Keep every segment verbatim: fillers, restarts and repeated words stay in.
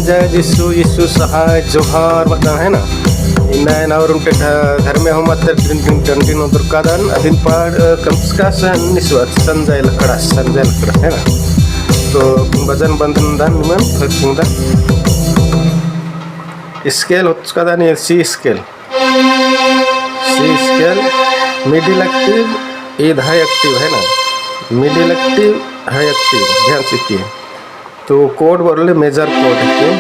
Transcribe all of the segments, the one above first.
जय यीशु, यीशु सहाय, जोहार बअदन, है ना? इन्ना एन और उनके ध-, धर्मे होम अत्तर दिन दिन डंडी नू दुर्कादन, अदिन पाड़, अ, कमचका सन निस्वत संजय लकड़ा, संजय लकड़ा, है ना? तो भजन बंदन दन निमन, फिर सुंदर। Scale होचकादन ये C scale। C scale, middle octave, ईद high octave है ना, middle octave, high octave, ध्यान से किए। तो chord बरले major chord के,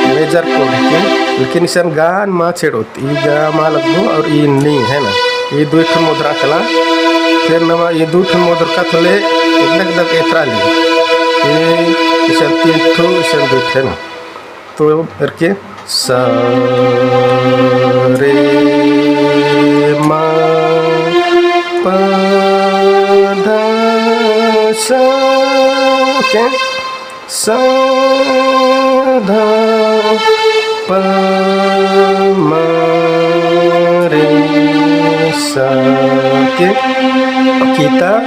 major chord के, लेकिन इसन गान मा छेड़ोत, ई गा मा लगो और ई नी है ना, ई दुई ठन मोदरा कला, फिर नमा ई दुई ठन मोदरा का थले एकदक दक एतरा ली, ई इसन तीन ठो, इसन दुई ठो है ना। तो करके सा रे मा पा धा सा, ओके? सा धा पा मा रे सा, ओके? किता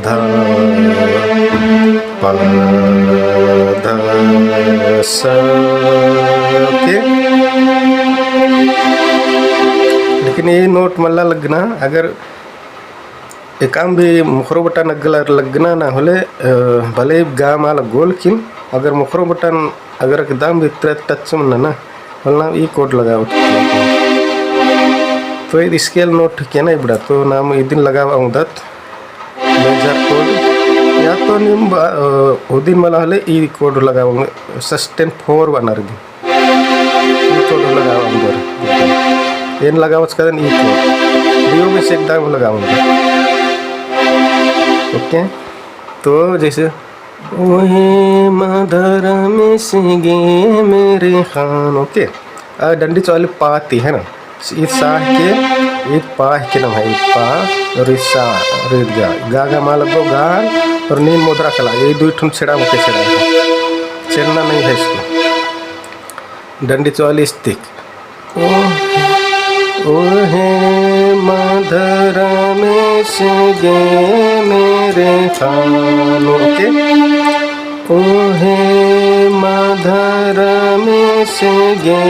धा पा धा सा, ओके? लेकिन ई note मल्ला लगना, अगर एकाम भी मुखरो बटन अगला लगना ना होले, अ, भले गा मा लगो, लेकिन अगर मुखरो बटन अगर एकदम भीतर touch मन्ना ना, होले ना ई chord लगाओ। तो ई scale note के ना इबड़ा, तो नाम इदिन लगाओ औंदत। Major chord, या तो नीम बा-, अ, उदिन मला होले ई chord लगाओ, sustain four बअनर इदिन। ई chord लगाओ अंदर। एन लगाओ चकदन ई chord। D O में से एकदम लगाओ अंदर। ओके? तो जैसे, ओ हे मा धरमेस गे मेरे खान, ओके? आ डंडी चौली पा ती है ना, ईद सा के, ईद पा के नाम है, ईद पा, और ईद सा, और ईद गा, गा गा मा लगो गा, और नीन मोदरा कला, ये दुई ठुन छेड़ा मुके छेड़ा, छेड़ना नहीं है इसको। डंडी चौली इस्तिक। ओ, ओ हे मा धरमेस गे मेरे खान, ओके? ओ हे मा धरमेस गे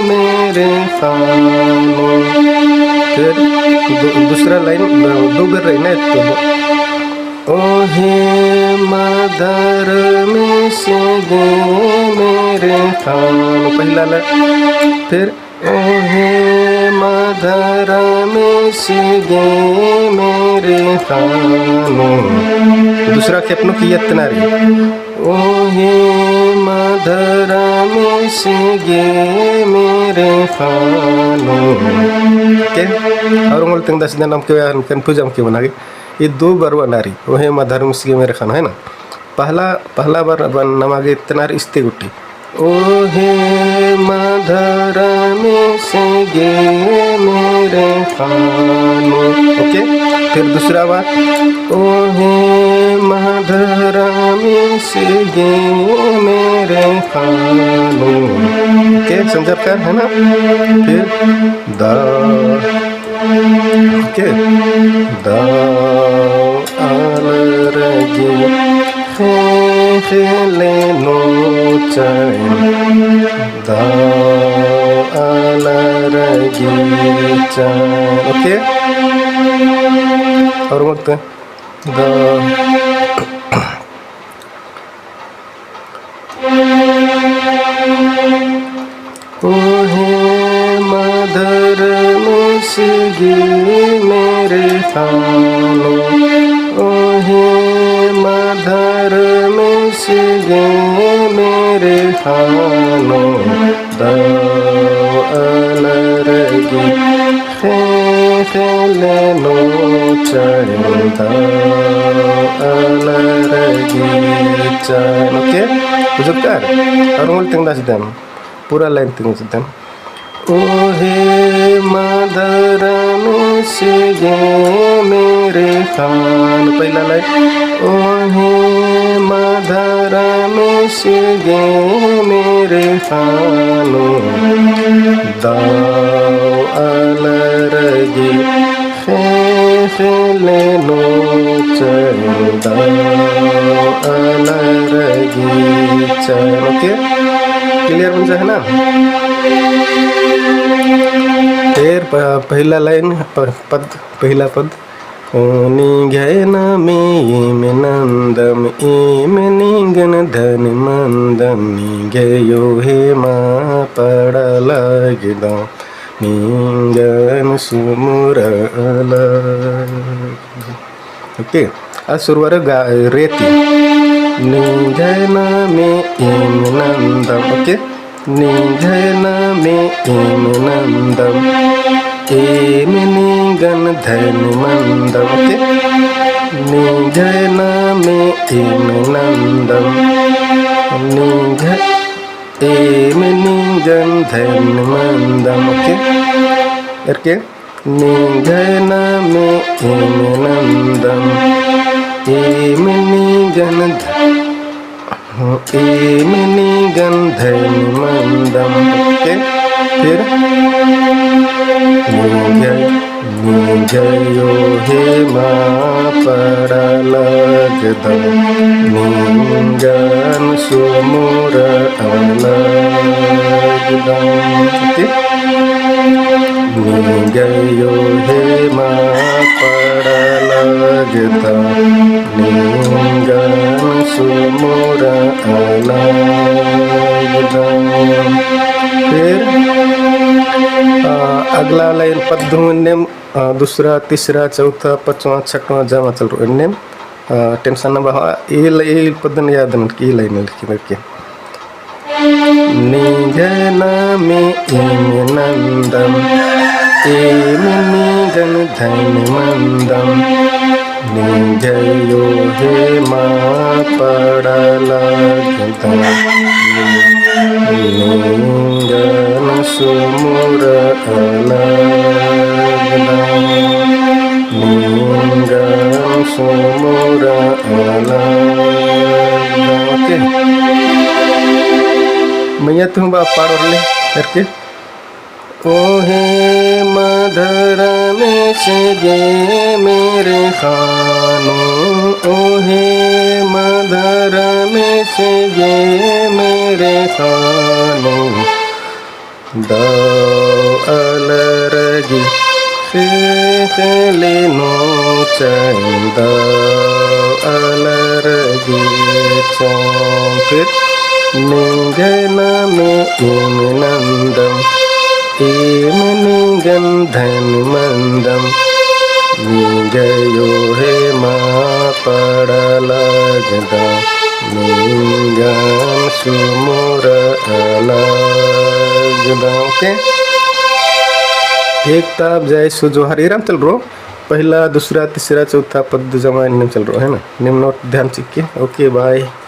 मेरे खान। फिर दू-, दूसरा line, दो, दो बेर रही ना, एक तो दो। ओ हे मा धरमेस गे मेरे खान। पहला line, फिर ओ हे मा धरमेस गे मेरे खानो। दूसरा खेप नू कियत नारी। ओ हे मा धरमेस गे मेरे खानो। के? और उंगल तिंगदस देन अमके confuse अमके मना गे। ई दो बरवा नारी। ओ हे मा धरमेस गे मेरे खानो, है ना? पहला, पहला बार बन नमा गे इतना इस्ते गुट्ठी। ओ हे मा धरमेस गे मेरे खानो। ओके, फिर दूसरा बार। ओ हे मा धरमेस गे मेरे खानो। ओके, समझर कर, है ना? फिर दा ओके। दव आलर गे ख़ेख़ेले नू चैन, दव आलर गे चैन। ओके। और मत दव ओ हे मा धरमेस गे मेरे खानो, ओ हे मा धरमेस गे मेरे खानो, दव आलर गे ख़ेख़ेले नू चैन, दव आलर गे चैन। ओके, बुझुरकर? और उंगल तिंगदस देम, पूरा line तिंगदस देम। ओ हे मा धरमेस गे मेरे खानो, पहला line। ओ हे मा धरमेस गे मेरे खानो, दव आलर गे ख़ेख़ेले नू चैन, दव आलर गे चैन। ओके, है ना। फिर प-, पहला लाइन, प-, पद, पहला पद। ओ निंग्है नामे एम नन्दम, एम निंगन धन मन्दम, निंग्है ओहे मा पड़ा लगदम, निंगन सुमुरा लगदम। OK, आ सुरुवार गा-, रे ती। निंग्है नामे एम नन्दम, OK। निंग्है नामे एम नन्दम, एम निंगन धन मन्दम, OK। निंग्है नामे एम नन्दम, निंग्है, एम निंगन धन मन्दम, OK। एरके निंग्है नामे एम नन्दम, एम निंगन ध-, एम निंगन धन मन्दम। OK, फिर निंग्है, निंग्है ओहे मा पड़ा लगदम, निंगन सुमुरा लगदम। OK। निंग्है ओहे मा पड़ा लगदम, निंगन सुमुरा लगदम। फिर, आ, अगला लाइन पद्दु एन्नेम, आ, दूसरा, तीसरा, चौथा, पचवा, छटवा, जमा चल रओ एन्नेम। अ, tension ना बहा, ई ल-, ई पद्दन याद नन की, ई लाइन लिखी, लिखी। निंग्है नामे एम नन्दम, एम निंगन धन मन्दम, निंग्है ओहे मा पड़ा लगदम, निंगन सुमुरा लगदम। निंगन सुमुरा लगदम। OK। मइय्याँ तुहूँ बआ पाड़ोर ले, एरके। ओहे मा धरमेस गे मेरे ख़ानू, ओहे मा धरमेस गे मेरे ख़ानू। दव आलर गे ख़ेख़ेली नू चाइन, दव आलर गे चाइन। फिर निंग्है नामे एम नन्दम, एम निंगन धन मन्दम, निंग्है ओहे मा पड़ा लगदम, निंगन सुमुरा लगदम। OK। एक ताप जय सु जोहार इराम चल रओ। पहला, दूसरा, तीसरा, चौथा पद जमा एन्नेम चल रओ, है ना? नीम note ध्यान चिक्के। OK, bye।